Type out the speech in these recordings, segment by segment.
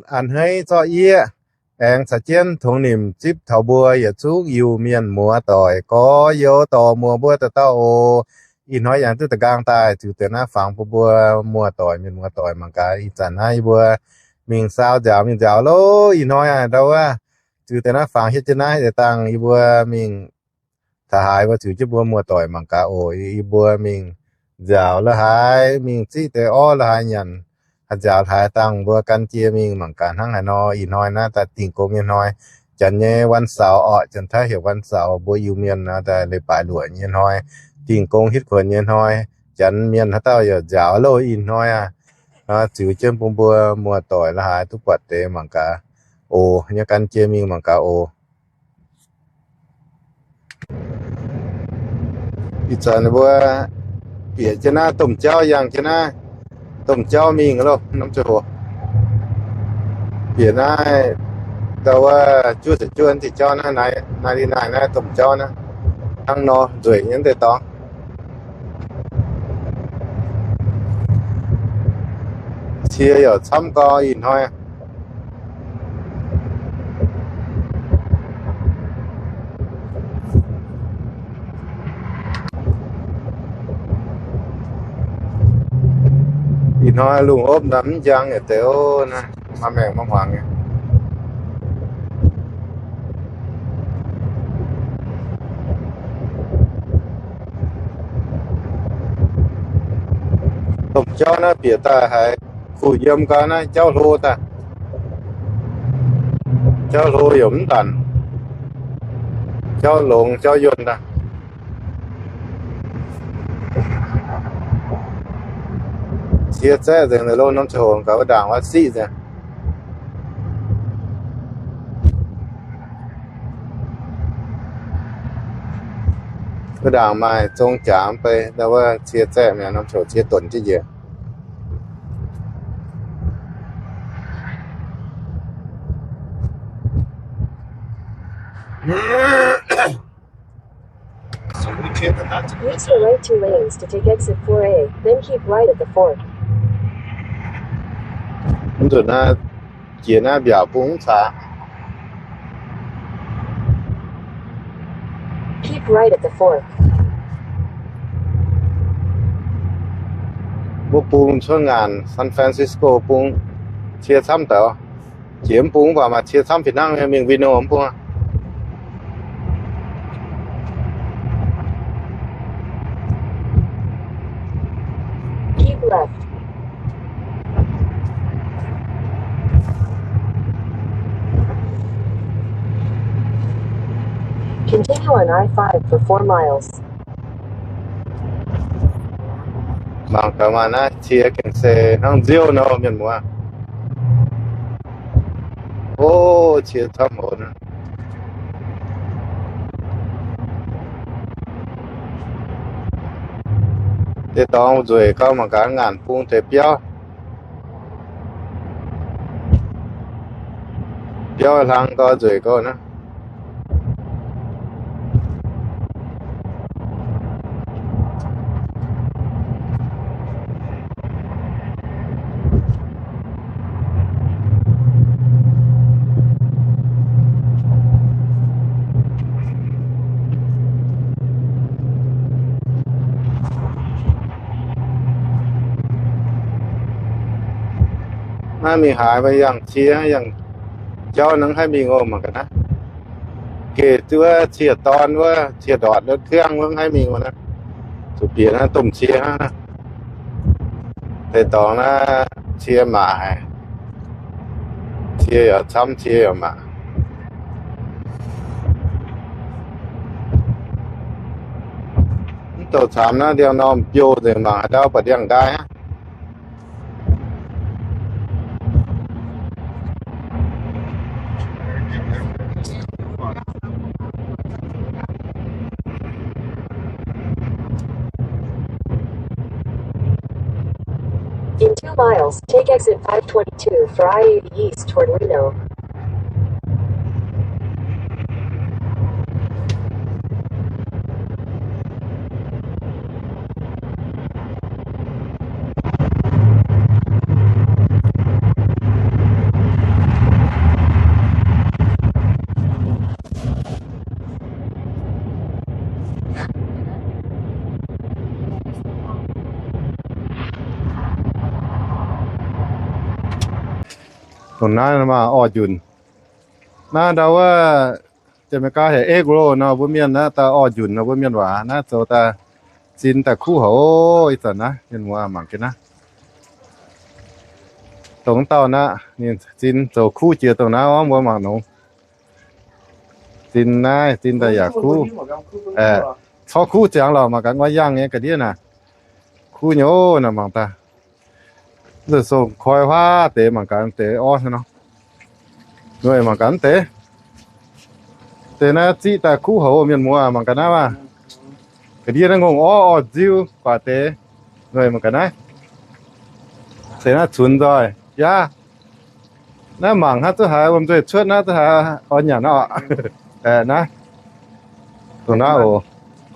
a'hneiv zorqv yieqv, aengx caux jienv tongx nimc zipv taux mbuo yietc zungv Iu-Mienh muoz-doic gorx-youz dorh muoz mbuo dauh dauh oc. Ih hnoi yangh duqv da'nqaang daaih ziux deix naaiv fangx bun mbuo muoz-doic mienh muoz-doic mangc gaax. Ih zanc naaiv yie mbuo mingh saau nziaaux mingh nziaaux loh. Ih hnoi aac ndau wuov ziux deix naaiv fangx hietv jienv naaiv deix dangh yie mbuo mingh taux haaix mbuo ziux jienv mbuo muoz-doic mangc gaax oc. Yie mbuo mingh nziaaux la'haaix, mingh ziqv deix orv la'haaix nyanc, haaix nziaaux haaix dangh mbuo gan jiex mingh mangc gaax hnangv haaix nor. Ih hnoi naaiv daaih dingh gong nyei hnoi, janx nyei วันเสาร์ orqc, janx-taiv heuc วันเสาร์, mbuo Iu-Mienh naaiv daaih leiz-baaix luoqc nyei hnoi, dingh gong hitv kuonx nyei hnoi. Janx mienh haaix dauh yaac nziaaux loh ih hnoi aac, ziux jienv bun mbuo muoz-doic la'haaix duqv buatc deix mangc gaax oc. Nyei gan jiex mingh mangc gaax oc. Ih zanc mbuo bieqc jienv naaiv domh jauv, yangh jienv naaiv domh jauv mingh loh, norm ziangh hoc. Bieqc naaiv ndau wuov juov ziepc juov diuh jauv naaiv, naaiv li naaiv, naaiv domh jauv naaiv, hnangv nor nzueic nyei deix dorngx. Cie yaac camv gau ih hnoi. Ih hnoi lungh opv naaiv mv njang yietc deix oc. Naaiv maaih maengh maaih hmuangx nyei. Domh jauv naaiv bieqc daaih haiz kuh yiem gau naaiv jauv hlo daaih. Jauv hlo yaac mv ndanc, jauv longx jauv yuonh daaih. Cie zaeqv nzengc, loh norm ziangh hoc gaax wuov ndaangc wuov siqv nzengc. Wuov ndaangc maaih zong jaax mv bei, ndau wuov cie zaeqv mi'aqv, norm ziangh hoc cie dunc jienv njiec. Use the right two lanes to take exit four A, then keep right at the fork. Mv nzunc naaiv jiex naaiv mbiaauc bung mv caax. Keep right at the fork. Mbuo bung cuotv ngaanc San Francisco bung cie camv deix. Jiex mv bung mv baac maaih cie camv fih hnangv nyei, mingh Reno mv bung. Keep left. Continue on I five for four miles. Mangc gaax maaih naaiv cie gengh se hnangv nziouv nor, mienh muoz. O, cie camv oc. Deix dorngx nzueic gau, mangc gaax ngaanc bung deix biauv. Biauv hlang gau, nzueic gau naaiv. Naaiv mingh haaix mbuo yangh cie, yangh jauv nangv haih mingh oc. Mangc gaax naaiv. Geh duqv wuov cie dorn wuov, cie ndortc ndutv kiangv wuov haih mingh oc naaiv. Zuqc bieqc naaiv domh cie hnangv naaiv. Deix dorngx naaiv cie maac haic. Cie yaac camv, cie yaac maac. Mv douc caamx naaiv ndiangx-normh biouv nzengc, mangc haaix ndau buatc ndiangx-nqaai aqv. In two miles, take exit five twenty-two for I eighty East toward Reno. Dongh naaiv maah, orv-njunc. Naaiv ndau wuov, Janx-Meigaa heuc egg roll nor, mbuo mienh naaiv daaih orv-njunc nor, mbuo mienh waac naaiv zoux daaih zin daaih kuv haic oc. Ih zanc naaiv mienh muoz mangc gaax naaiv. Dongh dauh naaiv ninh zin zoux kuv jiex dongh naaiv orv, mbuo mangc nongx. Zin naaiv, zin daaih yaac kuv. Corc kuv ziangx lorqc, mangc gaax nguaaiv yangh nyei ga'ndiev naaic. Kuv nyei oc, naaic mangc daaih. Zuqc song koi huaav deix, mangc gaax deix orv nor. Mangc gaax deix. Deix naaiv ziqv daaih kuv haic, mienh muoz, mangc gaax naaiv maah. Ga'ndiev naaiv ngongh orv orv nziu guaax deix. Mangc gaax naaiv. Deix naaiv cunx nzoih biaav. Naaiv mangc hnangv zuqc haiz wuom-nzuih cuotv naaiv, zuqc haiz oix nyanc orqc. Naaiv, dongh naaiv oc.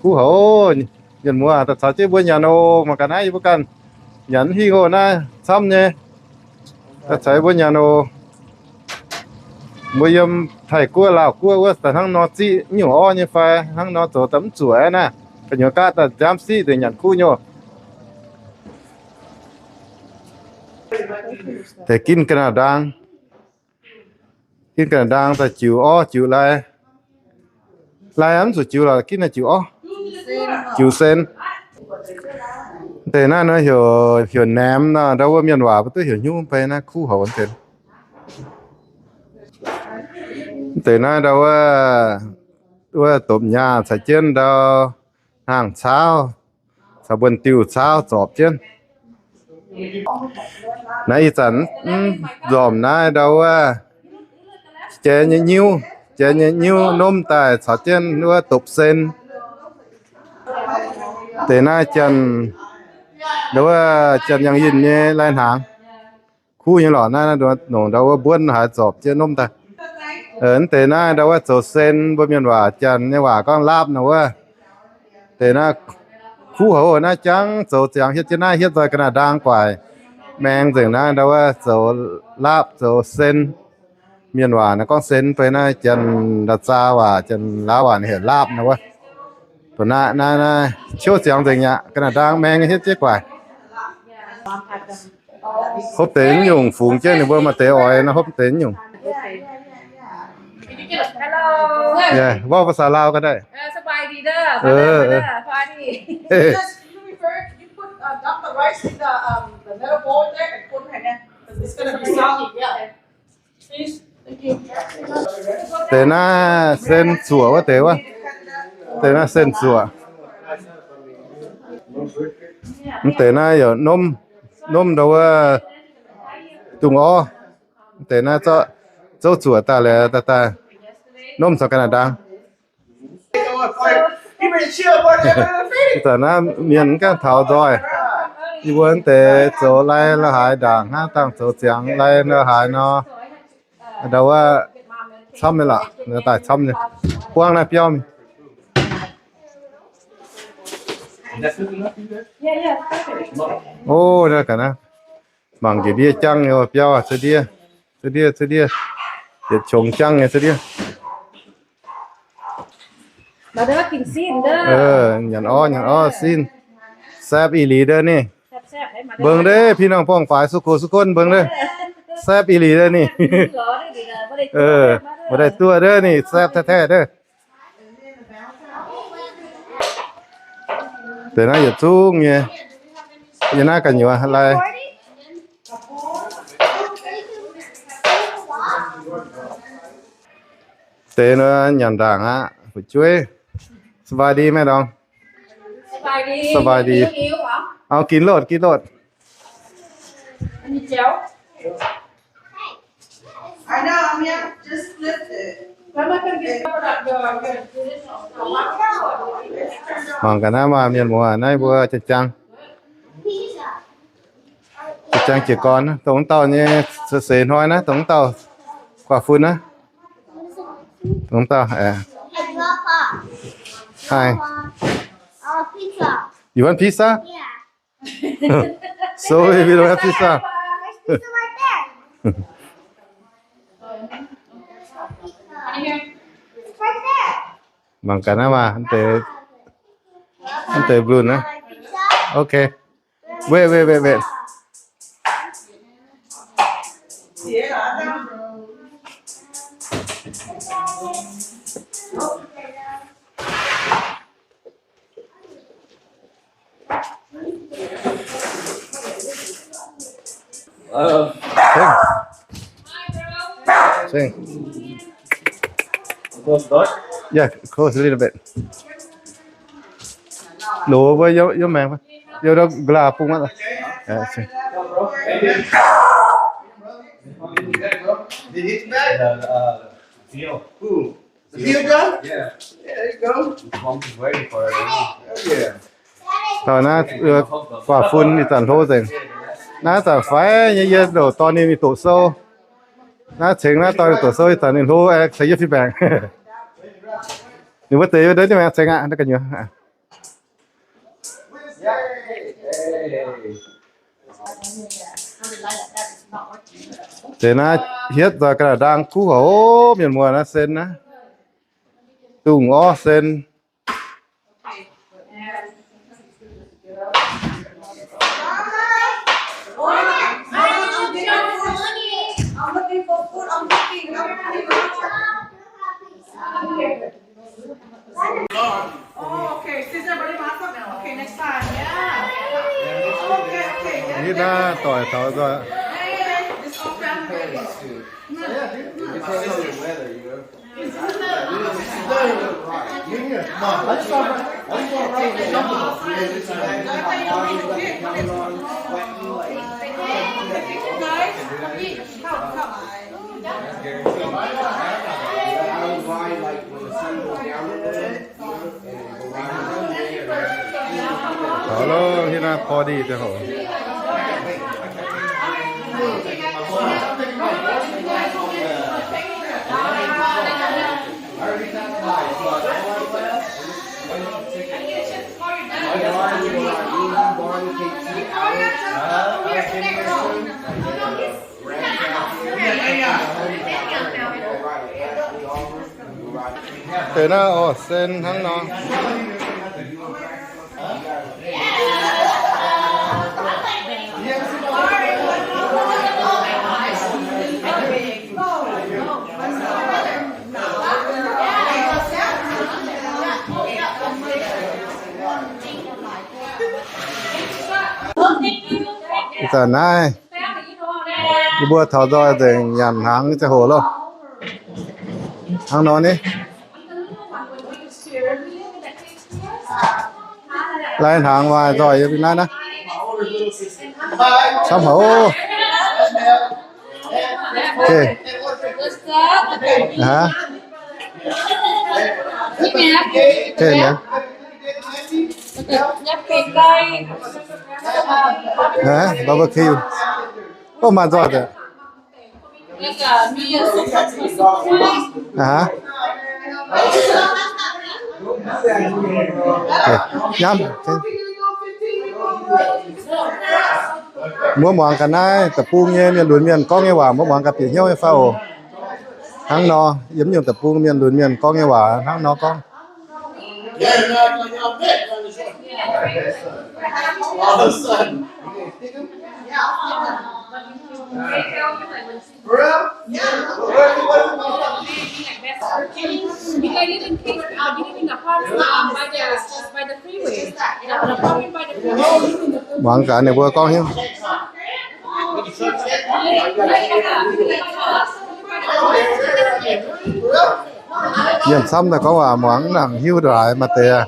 Kuv haic oc. Mienh muoz, daaih caux jienv mbuo nyanc oc. Mangc gaax naaiv, yie mbuo ganh nyanc hingh oc. Naaiv camv nyei. Daaih caux mbuo nyanc oc. Mbuo yiem Taiv-Guoqv, Laauh Guoqv wuov daaih hnangv nor ziqv nyungc orv nyei fai hnangv nor zoux daaih mv zuoqc aqv naaiv. Gu'nyuoz gaatv daaih nziaamv siqv nzengc, nyanc kuv nyei oc. Deix ginv ga'naaiv ndaang, ginv ga'naaiv ndaang daaih jiux orv jiux lai. Lai mv zuqc jiux lorqc, ginv naaiv jiux orv, jiux sen. Deix naaiv nor heuc, heuc naemx nor, ndau wuov mienh waac mbuo duqv heuc hnyouv bei naaiv kuv haic deix. Deix naaiv ndau wuov, wuov dopc nyaah caux jienv ndau hnaangx caauv, caux mbuonx-diuh caauv zorpc jienv. Naaiv ih zanc mv nzormc naaiv ndau wuov jaaix nyei nyiuv, jaaix nyei nyiuv nomv daaih caux jienv wuov dopc sen. Deix naaiv janx, ndau wuov janx yangh yinh nyei lai-hnaangx. Kuv nyei lorqc, naaiv nongc ndau wuov mbuonv haaix zorpc jienv nomv daaih. Mv deix naaiv ndau wuov zoux sen, mbuo mienh waac, janx nyei waac gorngv laapv nor wuov. Deix naaiv kuv haic oc. Naaiv jangv zoux ziangx hietv jienv naaiv, hietv nzoih ga'naaiv ndaang guaix maeng nzengc naaiv ndau wuov zoux laapv zoux sen. Mienh waac naaiv gorngv sen, beiv naaiv janx-laauh zaa waac, janx-laauh waac ninh heuc laapv nor wuov. Dongh naaiv, naaiv, naaiv ciouv ziangx nzengc aqv. Ga'naaiv ndaang maeng hietv jienv guaix. Hopv deix nyungc fungx jienv ninh mbuo maaih deix oix nor, hopv deix nyungc. เว้าภาษาลาวก็ได้ เออ สบายดีเด้อ เออ เออ สบายดี Just, you prefer, you put, uh, dump the rice in the, um, the metal bowl there and put it in there. It's gonna be soft. Yeah. Please. Thank you. Deix naaiv sen zuoqc wuov deix wuov. Deix naaiv sen zuoqc. Mv deix naaiv yaac nomv, nomv ndau wuov dungz orv. Mv deix naaiv zouv zuoqc daaih liuz daaih, daaih nomv caux ga'naaiv ndaang. Ih zanc naaiv mienh mv gaengh taux nzoih. Yie mbuo mv deix zoux lai la'haaix ndaangc hnangv, dangh zoux ziangx lai la'haaix nor, ndau wuov camv nyei lorqc, daaih camv nyei. Buangv naaiv biauv mingh. O, naaiv ga'naaiv mangc njiec ndiev jangv nyei biauv aac, za'ndiev, za'ndiev, za'ndiev, yietc qongx jangv nyei za'ndiev. Nyanc orv, nyanc orv sin. Saepv ih liz ndov ninh. Mbuangz ndov, พี่น้องป้องปาย สุขุสุขคน mbuangz ndov. Saepv ih liz ndov ninh. Mbuo daaih duqv ndov ninh, saepv taaih taaih ndov. Deix naaiv yietc zungv nyei. Yie naaiv gu'nyuoz lai. Deix nor nyanc ndaangc aqv, fu'jueiv. สบายดี แม่ดอง สบายดี สบายดี เอากินโลด กินโลด Mangc gaax naaiv maah, mienh muoz, naaiv mbuo jang-jang, jang-jang jiez gorn, dongh dauh nyei seix hnoi naaiv, dongh dauh guaax fun naaiv, dongh dauh, aeqv, hi, you want pizza? Sorry, we don't have pizza. Mangc gaax naaiv maah, mv deix, mv deix mbuo naaiv. Okay. Wait, wait, wait, wait. Close the door. Yeah, close a little bit. Loz mbuo yiem, yiem maengx, yiem ndau ga'laa bung aqv. Did he hit you back? Who? The field gun? Yeah. Yeah, there you go. His mom's waiting for it right now. Hell yeah. Taux naaiv, guaav fun ih zanc hlo nzengc. Naaiv zanc faix nyei, yie ndouc dorn ninh mingh doqc sou. Naaiv cengx naaiv dorn ninh doqc sou ih zanc ninh hlo, ceix yie fih mbaengc. Ninh mbuo deix ndeic nyei maengx cengx aqv, naaiv gu'nyuoz. Deix naaiv hietv nzoih ga'naaiv ndaang kuv hoc, mienh muoz naaiv sen naaiv, dungz orv sen. Oh, okay. Since everybody wants something, okay, next time, yeah. Okay, okay, yeah. Nitv naaiv doic taux nzoih. Hey, it's all family. Depends on the weather, you know. Guys, come eat. Come, come. Taux lov, hietv naaiv พอดี ziangh hoc. Deix naaiv orv sen hnangv nor. Ih zanc naaiv, yie mbuo taux nzoih nzengc nyanc hnaangx ziangh hoc loh. Hnangv nor ni. Lai hnaangx maaih nzoih yiem naaiv naaiv. Camv haic oc. Okay. Okay, man. Barbecue. Ov, maaih nzoih daaih. Nyamv. Mbuo muangx gaax naaiv deic-bung nyei mienh lunx mienh gorngv nyei waac, mbuo muangx gaax bieqc hnyouv nyei fai oc. Hnangv nor, yiem nyungc deic-bung mienh lunx mienh gorngv nyei waac hnangv nor gorngv. Muangx gaax ninh mbuo gorngv hnyouv. Yiem camv daaih gorngv waac muangx nangc hiuv ndongc haaix maaih deix.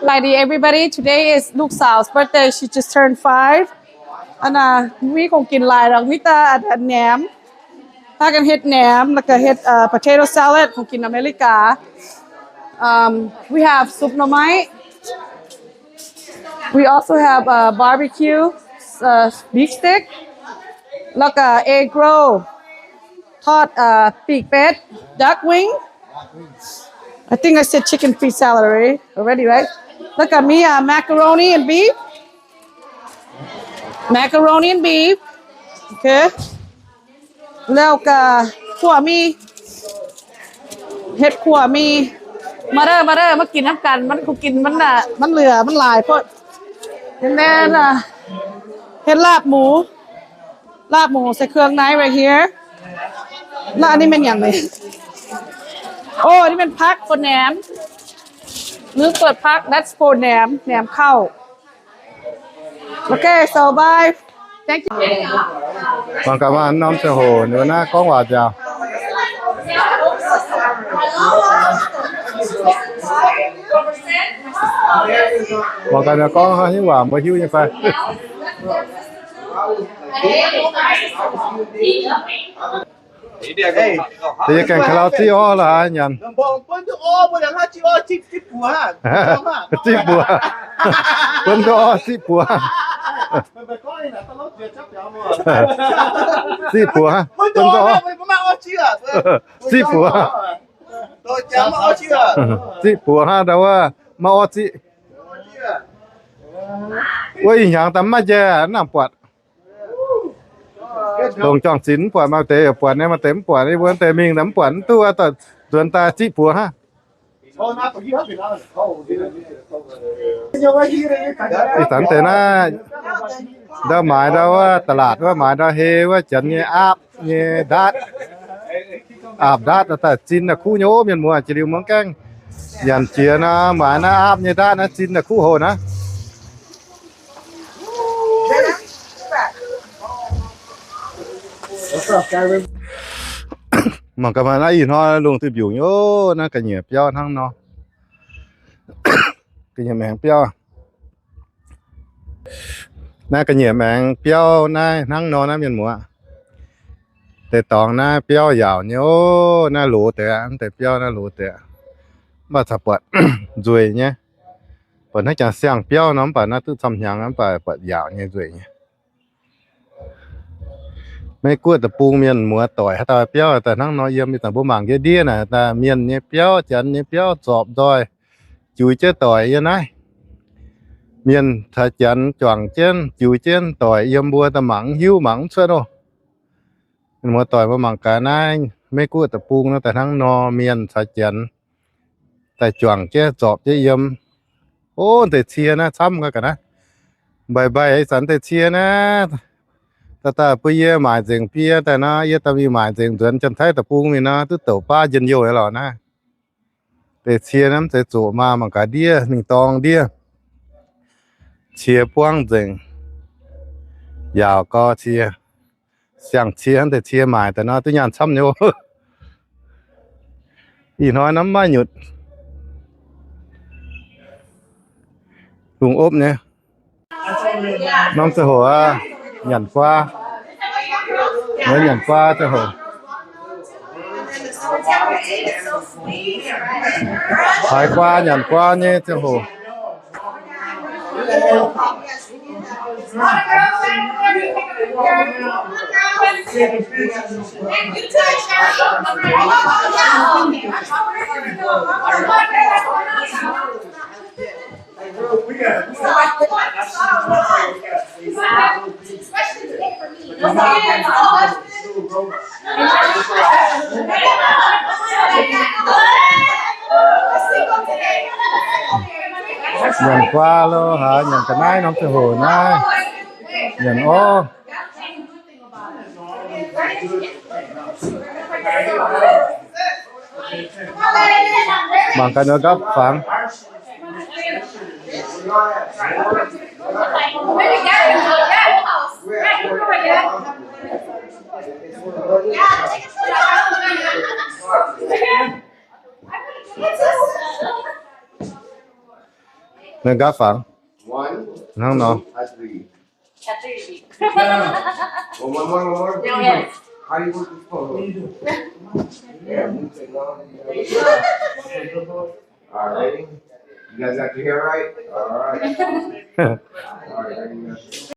Lady, everybody, today is ลูกสาว 's birthday. She just turned five. อันน่ะ มีของกินหลายดอก มีแต่อันแหนม พากันเฮ็ดแหนม แล้วก็เฮ็ด เอ่อ potato salad ของกินอเมริกา Um, we have ซุปหน่อไม้ We also have uh, barbecue uh, beef stick แล้วก็ egg roll ทอด uh, ปีกเป็ด duck wing. I think I said chicken feet salad already, already, right? แล้วก็มี uh, macaroni and beef. Macaroni and beef. Okay. แล้วก็ขั่วหมี่ เฮ็ดขั่วหมี่ มาเด้อ มาเด้อ มากินนำกัน มัน กูกินมันน่ะ มันเหลือ มันหลายโพด And then uh, เฮ็ดลาบหมู ลาบหมูใส่เครื่องใน right here. Naaiv, ninh mienh nyanc mv? Oh, ninh mienh ผัก for แหนม. Look for ผัก, that's for แหนม, แหนมข้าว. Okay, so bye. Thank you. Mangc gaax maaih norm ziangh hoc ninh mbuo naaiv gorngv waac nziaauc. Mangc gaax ninh gorngv haaix nyungc waac mbuo hiuv nyei fai. Da'yietv gaengh ka'lauh ziqv orv la'haaix nyanc. Ziqv buoz. Bun duqv orv ziqv buoz. Ziqv buoz. Bun duqv orv. Ziqv buoz. Ziqv buoz hnangv ndau wuov maiv orv ziqv. Wuov ih hnyangx daaih maiv njaih nangc buatc. Longc juang-zinx mv buatc, maaih deix yaac buatc nyei, maaih deix mv buatc. Yie mbuo deix mingh mv buatc, mv duqv, nzuonx daaih ziqv buoz hnangv. Ih zanc deix naaiv, ndau maaiz ndau wuov ตลาด wuov, maaiz ndau hei wuov, janx nyei aapv nyei ndaatv. Aapv ndaatv daaih zin daaih kuv nyei ov, mienh muoz. Jiex liuz mbuo gaengh nyanc jiex nor, maaiz naaiv aapv nyei ndaatv naaiv zin daaih kuv hoc naaiv. Mangc gaax maaih naaiv ih hnoi lungh duih mbiungc nyei ov, naaiv ga'nyiec biauv hnangv nor. Ga'nyiec maengx biauv. Naaiv ga'nyiec maengx biauv naaiv hnangv nor naaiv, mienh muoz. Deix dorngx naaiv biauv yaauc nyei ov, naaiv loz deix, mv deix biauv naaiv loz deix. Mv baac caux buatc nzueic nyei. Buatc naaiv jangx siang-biauv nor, mv baac naaiv duqv camv hnyangx, mv baac buatc yaauc nyei, nzueic nyei. Meiv Guoqv deic-bung mienh muoz doic haaix dauh biauv daaih hnangv nor yiem. Ih zanc mbuo mangc njiec ndiev naaic, daaih mienh nyei biauv, janx nyei biauv zorpc nzoih, jiux jienv doic yiem naaiv. Mienh caux janx juangc jienv, jiux jienv doic yiem, mbuo daaih mangc mv hiuv, mangc mv cuotv oc. Mienh muoz doic, mbuo mangc gaax naaiv Meiv Guoqv deic-bung nor daaih hnangv nor, mienh caux janx daaih juangc jienv zorpc jienv yiem. Ov, deix cie naaiv camv ga'naaiv. Mbaih mbaih ih zanc deix cie naaiv, daaih daaih bun yie maaic nzengc biei daaih nor, yie daaih mingh maaic nzengc nzuonx Janx-Taiv deic-bung mingh nor, duqv douc baav njien-youh nyei lorqc naaiv. Deix cie naaiv mv zeiz zoqc maah, mangc gaax ndiev, mingh dorng ndiev. Cie buangv nzengc, yaauc gau cie. Siang-cie hnangv deix cie maaic daaih nor duqv nyaanh camv nyei. Ih hnoi naaiv maiv nyutc, lungh opv nyei. Norm ziangh hoc aqv, nyanc guaa. Nyanc guaa ziangh hoc, haiz guaa nyanc guaa nyei ziangh hoc. Nyanc guaa lo haaix, nyanc ga'naaiv norm ziangh hoc naaiv, nyanc orv. Mangc gaax nor gapv fangx. Nor gapv fangx. Hnangv nor. One more, one more. How you work this phone? Yeah, new technology. All right. You guys got your hair right? All right. All right, there you go.